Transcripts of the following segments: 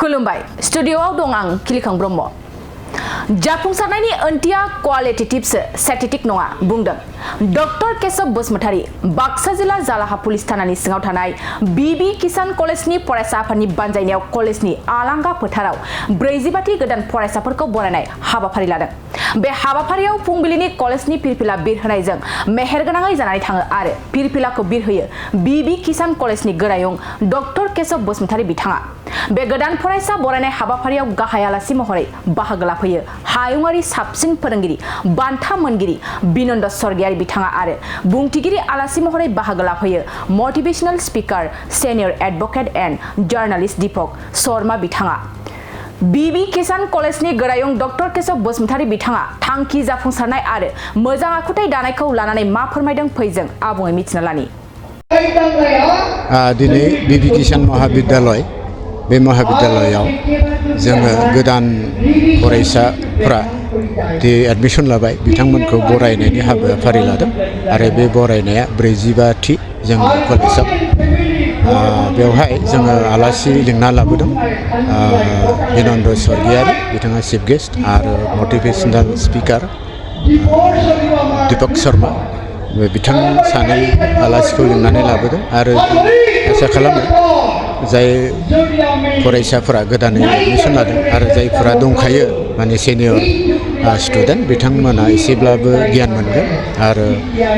खुलुमबाय स्टुडियोआव दं आं किलिखां ब्रह्म जाफुंसारनायनि ओंथिया क्वालिटेटिभसो स्टेटिस्टिक नङा बुंदों डॉक्टर केशव बसुमतारी बाक्सा जिल्ला जालाहा पुलिस थानानि सिङाव थानाय बीबी किसान कलेजनि फरायसा आफादनि बानजायनायाव कलेजनि आलांगा फोथाराव 45 गोदान फरायसाफोरखौ बरायनाय हाबाफारि लादों बे हाबाफारियाव फुंबिलिनि कलेजनि फिरफिला बिरहोनायजों मेहेरगोनाङै जानानै थाङो आरो फिरफिलाखौ बिरहोयो बीबी किसान कलेजनि गोरायुं डॉक्टर केशव बसुमतारी बिथाङा बे गोदान फरायसा बरायनाय हाबाफारियाव गाहाय आलासि महरै बाहागो लाफैयो हायुङारि साबसिन फोरोंगिरि बान्था मोनगिरि बिनन्द स्वर्गियारि बिथाङा आरो बुंथिगिरि आलासि महरै बाहागो लाफैयो motivational speaker senior advocate and journalist Deepak Sharma बिथाङा बीबी किसान कलेजनि गोरायुं डॉक्टर केशव बसुमतारी बिथाङा थांखि जाफुंसारनाय आरो मोजां आखुथाय दानायखौ लानानै मा फोरमायदों फैजों आबुङै मिथिना लानि दिनै बीबी किसान महाविद्यालय बे महाविद्यालयाव जोङो गोदान फरायसाफ्रा जे एडमिशन लाबाय बिथांमोनखौ बरायनायनि हाबाफारि लादों आरो बे बरायनाया 45थि जोंनि कलेजाव बेवहाय जोङो आलासि लिंना लाबोदों बिनन्द स्वर्गियारि बिथाङा चीफ गेस्ट आरो मोटिवेशनल स्पीकार दीपक शर्मा बिथां सानै आलासिखौ लिंनानै लाबोदों आरो आसा खालामो जाय फरायसाफोरा गोदानै एडमिशन लादों आरो जायफोरा दंखायो माने सिनियर स्टुडेन्ट बिथांमोना एसेब्लाबो गियान मोनगोन आरो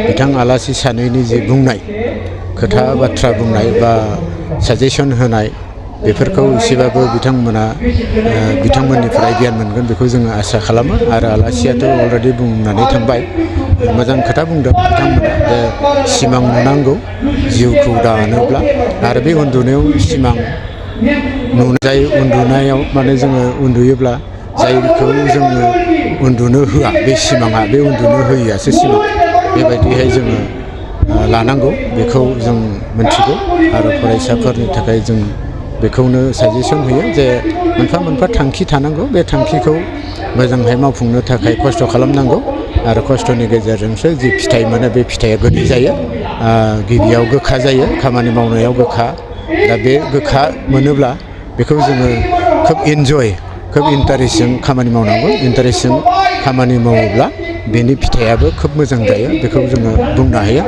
बिथां आलासि सानैनि जे बुंनाय खोथा बाथ्रा बुंनाय बा साजेसन होनाय बेफोरखौ एसेबाबो बिथांमोना बिथांमोननिफ्राय गियान मोनगोन बेखौ जोङो आसा खालामो आरो आलासियाथ' अलरेडि बुंनानै थांबाय मोजां खोथा बुंदों बिथांमोना जे सिमां नुनांगौ जिउखौ दानोब्ला आरो बे उन्दुनायाव सिमां नुनाय उन्दुनायाव माने जोङो उन्दुयोब्ला जायखौ जोङो उन्दुनो होआ बे सिमाङा बे उन्दुनो होयैयासो सिमां बेबायदिहाय जोङो लानांगौ बेखौ जों मिथिगौ आरो फरायसाफोरनि थाखाय जों बेखौनो साजेसन होयो जे मोनफा मोनफा थांखि थानांगौ बे थांखिखौ मोजांहाय मावफुंनो थाखाय खस्थ' खालामनांगौ आरो खस्थ'नि गेजेरजोंसो जि फिथाइ मोनो बे फिथाइया गोदै जायो गिबियाव गोखा जायो खामानि मावनायाव गोखा दा बे गोखा मोनोब्ला बेखौ जोङो खोब इन्जय खोब इन्टारेस्टजों खामानि मावनांगौ इन्टारेस्टजों खामानि मावोब्ला बेनि फिथाइयाबो खोब मोजां जायो बेखौ जोङो बुंनो हायो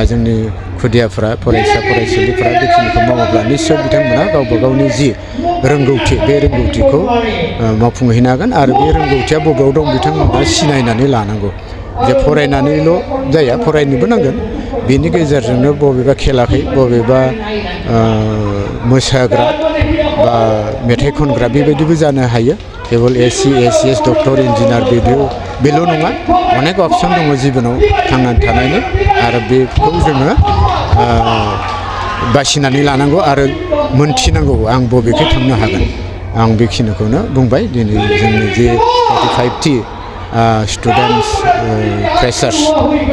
जोंनि खुदियाफोरा फरायसा फरायसुलिफोरा बेखिनिखौ मावोब्ला निस्सय बिथांमोना गावबा गावनि जि रोंगौथि बे रोंगौथिखौ मावफुंहैनो हागोन आरो बे रोंगौथिया बबेयाव दं बिथांमोना सिनायनानै लानांगौ जे फरायनानैल' जाया फरायनोबो नांगोन बेनि गेजेरजोंनो बबेबा खेलाखै बबेबा मोसाग्रा बा मेथाइ खनग्रा बेबायदिबो जानो हायो केवल एससि एसएस डक्टर इन्जिनियार बेल' नङा अनेक अपसन दङ जिबनाव थांनानै थानायनि आरो बेखौ जोङो बासिनानै लानांगौ आरो मोनथिनांगौ आं बबेखै थांनो हागोन आं बेखिनिखौनो बुंबाय दिनै जोंनि जे 45थि स्टुडेन्टस फ्रेसार्स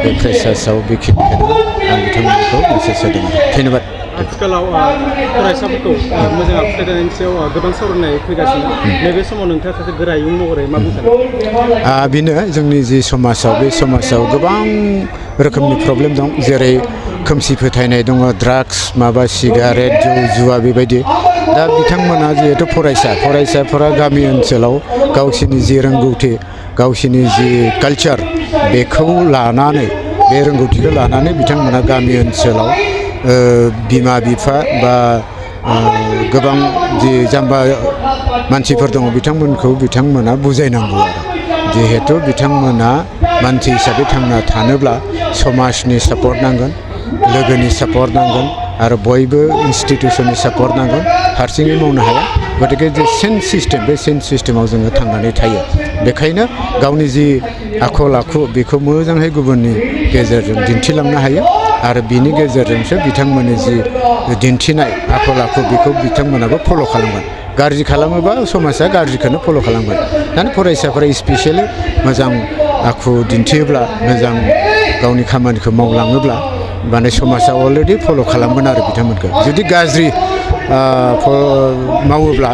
बे फ्रेसार्सआव बेखिनिखौनो आं बिथांमोनखौ मेसेज होदों धन्यबाद आथिखालाव फरायसाफोरखौ मोजां आखुथाय दानायनि सायाव गोबां सावरायनाय फैगासिनो नैबे समाव नोंथाङा सासे गोरायुं महरै मा बुंनो सानो बेनो जोंनि जि समाजाव बे समाजाव गोबां रोखोमनि प्रब्लेम दं जेरै खोमसि फोथायनाय दङ ड्राग्स माबा सिगारेट जौ जुवा बेबायदि दा बिथांमोना जिहेथु फरायसाफोरा गामि ओनसोलाव गावसोरनि जि रोंगौथि गावसोरनि जि कालचार बेखौ लानानै बे रोंगौथिखौ लानानै बिथांमोना गामि ओनसोलाव बिमा बिफा बा गोबां जि जाम्बा मानसिफोर दङ बिथांमोना बुजायनांगौ आरो जिहेथु बिथांमोना मानसि हिसाबै थांना थानोब्ला समाजनि सापर्ट नांगोन लोगोनि सापर्ट नांगोन आरो बयबो इन्सटिटिउसननि सापर्ट नांगोन हारसिङै मावनो हाया गतिके जे सेन्स सिस्टेम बे सेन्स सिस्टेमाव जोङो थांनानै थायो बेखायनो गावनि जि आखल आखु बेखौ मोजाङै गुबुननि गेजेरजों दिन्थिलांनो हायो आरो बिनि गेजेरजोंसो बिथांमोननि जि दिन्थिनाय आखल आखु बेखौ बिथांमोनाबो फल' खालामगोन गाज्रि खालामोबा समाजा गाज्रिखौनो फल' खालामगोन दानि फरायसाफोरा स्पेसियेलि मोजां आखु दिन्थियोब्ला मोजां गावनि खामानिखौ मावलाङोब्ला माने समाजा अलरेडि फल' खालामगोन आरो बिथांमोनखौ जुदि गाज्रि मावोब्ला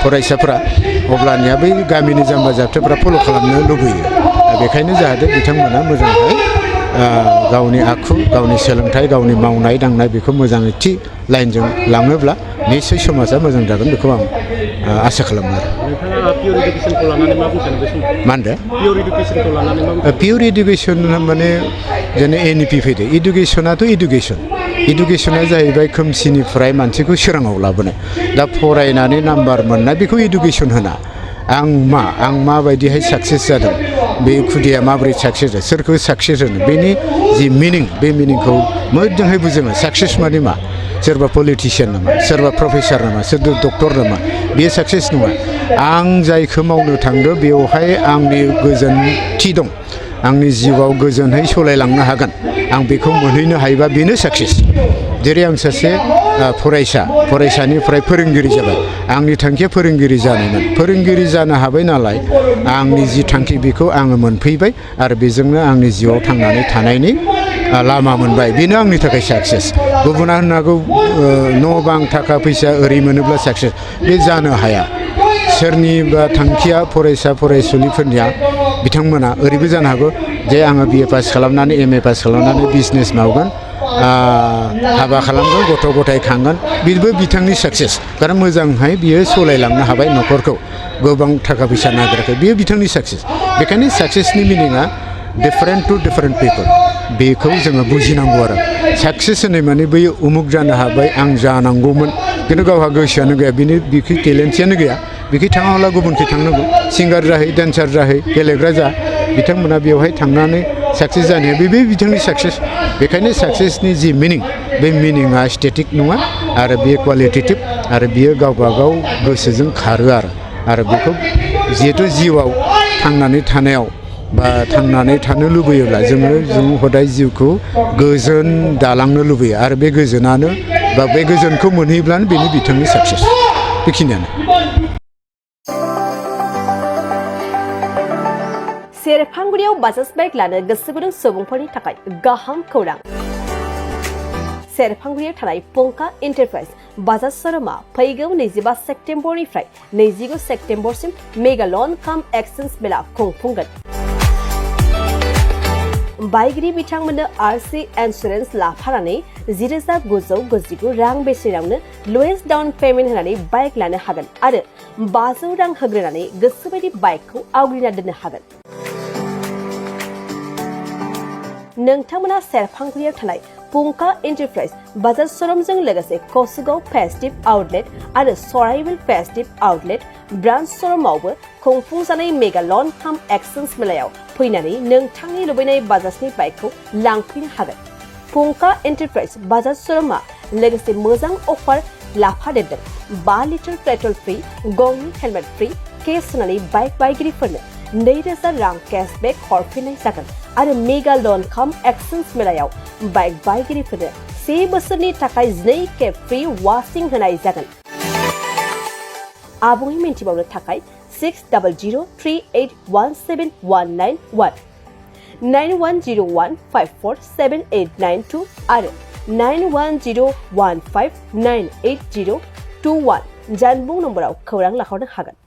फरायसाफोरा अब्लानिया बै गामिनि जाम्बा जाब्थाफोरा फल' खालामनो लुबैयो बेखायनो जाहाथे बिथांमोना मोजाङै गावनि आखु गावनि सोलोंथाइ गावनि मावनाय दांनाय बेखौ मोजाङै थि लाइनजों लाङोब्ला निश्चय समाजा मोजां जागोन बेखौ आं आसा खालामो आरो नोंथाङा पियर इडुकेसनखौ लानानै मा बुंनो सानो बे समाव मा होनदो पियर इडुकेसनखौ लानानै मा बुंनो पियर इडुकेसन माने जेने NEP फैदो इडुकेसनाथ' इडुकेसना जाहैबाय खोमसिनिफ्राय मानसिखौ सोराङाव लाबोनाय दा फरायनानै नाम्बार मोननाय बेखौ इडुकेसन होना आं माबायदिहाय साक्सेस जादों बे खुदिया माबोरै साक्सेस जादों सोरखौ साक्सेस होनो बेनि जि मिनिं बे मिनिंखौ मोजाङै बुजिनो साक्सेस माने मा सोरबा पलिटिशियान नामा सोरबा प्रफेसार नामा सोरबा डक्टर नामा बेयो साक्सेस नङा आं जायखौ मावनो थांदों बेवहाय आंनि गोजोनथि दं आंनि जिउआव गोजोनहै सलायलांनो हागोन आं बेखौ मोनहैनो हायोबा बेनो साक्सेस जेरै आं सासे फरायसानिफ्राय फोरोंगिरि जाबाय आंनि थांखिया फोरोंगिरि जानायमोन फोरोंगिरि जानो हाबाय नालाय आंनि जि थांखि बेखौ आङो मोनफैबाय आरो बेजोंनो आंनि जिउआव थांनानै थानायनि लामा मोनबाय बेनो आंनि थाखाय साक्सेस गुबुना होननो हागौ न' बां थाखा फैसा ओरै मोनोब्ला साक्सेस बे जानो हाया सोरनिबा थांखिया फरायसुलिफोरनिया बिथांमोना ओरैबो जानो हागौ जे आङो BA पास खालामनानै MA पास खालामनानै बिजनेस मावगोन हाबा खालामगोन गथ' गथाय खांगोन बेबो बिथांनि साक्सेस खारन मोजांहाय बियो सलायलांनो हाबाय न'खरखौ गोबां थाखा फैसा नागिराखै बियो बिथांनि साक्सेस बेखायनो साक्सेसनि मिनिङा डिफारेन्ट टु डिफारेन्ट पिपल बेखौ जोङो बुजिनांगौ आरो साक्सेस होनाय माने बै उमुक जानो हाबाय आं जानांगौमोन खिन्थु गावहा गोसोआनो गैया बिखि टेलेन्टआनो गैया बिखि थाङाब्ला गुबुनखै थांनांगौ सिंगार जाहै डान्सार जाहै गेलेग्रा जा बिथांमोना बेवहाय थांनानै साक्सेस जानाया बे बिथांनि साक्सेस बेखायनो साक्सेसनि जि मिनिं बे मिनिङा स्टेटिक नङा आरो बेयो क्वालिटेटिभ आरो बियो गावबा गाव गोसोजों खारो आरो बेखौ जिहेथु जिउआव थांनानै थानायाव बा थांनानै थानो लुबैयोब्ला जों हदाय जिउखौ गोजोन दालांनो लुबैयो आरो बे गोजोनानो बा बे गोजोनखौ मोनहैब्लानो बेनो बिथांनि साक्सेस बेखिनियानो सेरफांगुरियाव बाजाज बाइक लानो गोसो गुदुं सुबुंफोरनि थाखाय गाहाम खौरां सेरफांगुरियाव थानाय पंका एन्टारप्राइज बाजाज शोरूमा फैगौ 25 सेप्तेम्बरनिफ्राय 29 सेप्तेम्बरसिम मेगा लन काम एक्सचेन्ज मेला खुंफुंगोन बायगिरि बिथांमोननो RC इन्सुरेन्स लाफानानै 10,999 रां बेसेनावनो लवेस्ट डाउन पेमेन्ट होनानै बाइक लानो हागोन आरो 500 रां होग्रोनानै गोसोबायदि बाइकखौ आवग्रिना दोननो हागोन नोंथांमोना सेरफांगुरियाव थानाय पंका एन्टारप्राइज बाजाज शोरूमजों लोगोसे कसुगाव फेस्टिभ आउटलेट आरो सराइबिल फेस्टिभ आउटलेट ब्रान्च शोरूमावबो खुंफुंजानाय मेगा लन काम एक्सचेन्ज मेलायाव फैनानै नोंथांनि लुबैनाय बाजाजनि बाइकखौ लांफैनो हागोन पंका एन्टारप्राइज बाजाज शोरूमा लोगोसे मोजां अफार लाफादेरदों 5 लिटार पेट्रल फ्रि गंनि हेलमेट फ्रि केस होनानै बाइक बायगिरिफोरनो 2,000 रां केशबेक हरफिननाय जागोन आरो मेगा लन काम एक्सचेन्ज मेलायाव बाइक बायगिरिफोरनो 1 बोसोरनि थाखाय 2 खेब फ्रि वाशिं होनाय जागोन आबुङै मिन्थिबावनो थाखाय 6003817191 9101547892 आरो 9101598021 जानबुं नम्बराव खौरां लाहरनो हागोन